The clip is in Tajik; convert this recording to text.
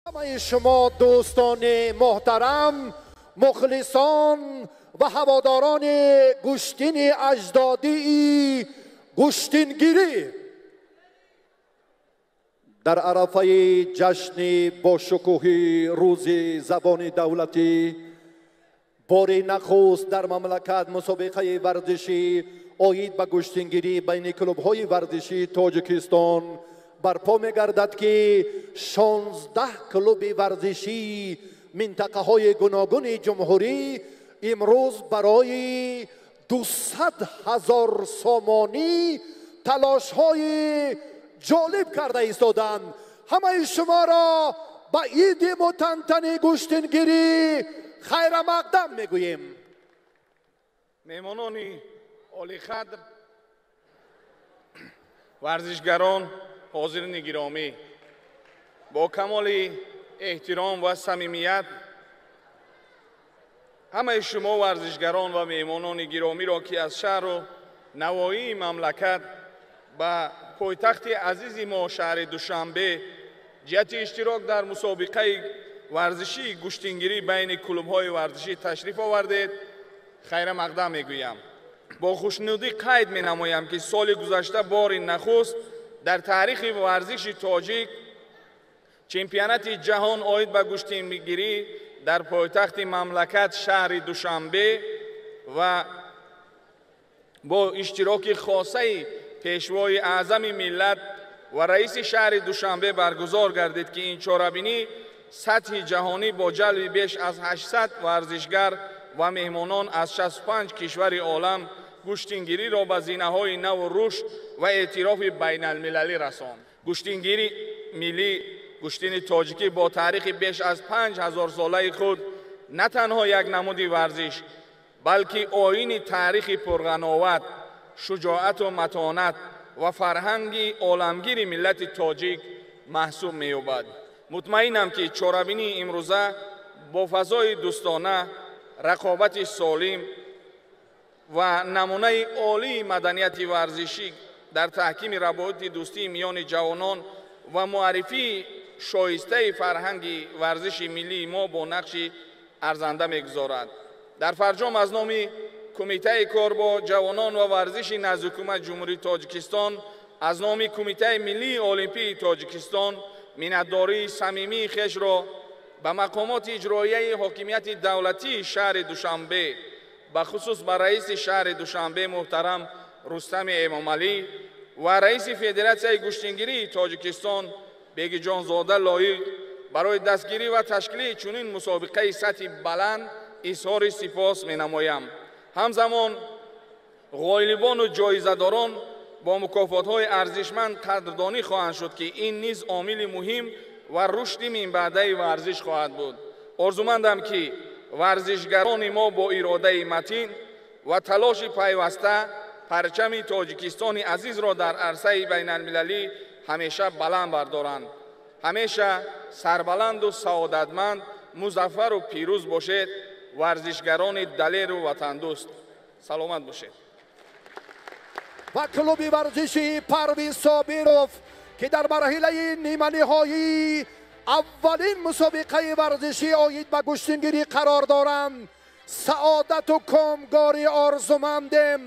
Ҳамаи шумо дӯстони муҳтарам, мухлисон ва ҳаводорони гӯштини аҷдодии гӯштингирӣ, дар арафаи ҷашни бошукӯҳи рӯзи забони давлатӣ бори нахуст дар мамлакат мусобиқаи варзишӣ оид ба гӯштингирӣ байни клубҳои варзишии Тоҷикистон барпо мегардад, ки 16 клуби варзишии минтақаҳои гуногуни ҷумҳурӣ имрӯз барои 200 ҳазор сомонӣ талошҳои ҷолиб карда истоданд. Ҳамаи шуморо ба иди мутантани гӯштингирӣ хайрамақдам мегӯем. Меҳмонони олиқадр, варзишгарон, ҳозирини гиромӣ, бо камоли эҳтиром ва самимият ҳамаи шумо варзишгарон ва меҳмонони гиромиро, ки аз шаҳру навоии мамлакат ба пойтахти азизи мо шаҳри Душанбе ҷиҳати иштирок дар мусобиқаи варзишии гӯштингирӣ байни клубҳои варзишӣ ташриф овардед, хайрамақдам мегӯям. Бо хушнудӣ қайд менамоям, ки соли гузашта бори нахуст дар таърихи варзиши тоҷик чемпионати ҷаҳон оид ба гӯштингирӣ дар пойтахти мамлакат шаҳри Душанбе ва бо иштироки хосаи пешвои аъзами миллат ва раиси шаҳри Душанбе баргузор гардид, ки ин чорабинӣ сатҳи ҷаҳонӣ бо ҷалби беш аз 800 варзишгар ва меҳмонон аз 65 кишвари олам гӯштингириро ба зинаҳои наву рушд ва эътирофи байналмилалӣ расонд. Гӯштингири миллӣ, гӯштини тоҷикӣ бо таърихи беш аз 5000 солаи худ на танҳо як намуди варзиш, балки оини таърихи пурғановат, шуҷоату матонат ва фарҳанги оламгири миллати тоҷик маҳсуб меёбад. Мутмаинам, ки чорабинии имрӯза бо фазои дӯстона, рақобати солим ва намунаи олии маданияти варзишӣ дар таҳкими равобити дӯстии миёни ҷавонон ва муаррифии шоистаи фарҳанги варзиши миллии мо бо нақши арзанда мегузорад. Дар фарҷом аз номи Кумитаи кор бо ҷавонон ва варзиши назди Ҳукумати Ҷумҳурии Тоҷикистон, аз номи Кумитаи миллии Олимпии Тоҷикистон миннатдории самимии хешро ба мақомоти иҷроияи ҳокимияти давлатии шаҳри Душанбе, бахусус ба раиси шаҳри Душанбе муҳтарам Рустами Эмомалӣ ва раиси Федератсияи гӯштингирии Тоҷикистон Бегиҷонзода Лоиқ барои дастгирӣ ва ташкили чунин мусобиқаи сатҳи баланд изҳори сипос менамоям. Ҳамзамон ғолибону ҷоизадорон бо мукофотҳои арзишманд қадрдонӣ хоҳанд шуд, ки ин низ омили муҳим ва рушди минбаъдаи варзиш хоҳад буд. Орзумандам, ки варзишгарони мо бо иродаи матин ва талоши пайваста парчами Тоҷикистони азизро дар арсаи байналмилалӣ ҳамеша баланд бардоранд. Ҳамеша сарбаланду саодатманд, музаффару пирӯз бошед, варзишгарони далеру ватандӯст. Саломат бошед. Ва клуби варзишии Парвиз Собиров, ки дар марҳилаи ниманиҳоӣ аввалин мусобиқаи варзишӣ оид ба гӯштингирӣ қарор доранд, саодату комгорӣ орзумандем.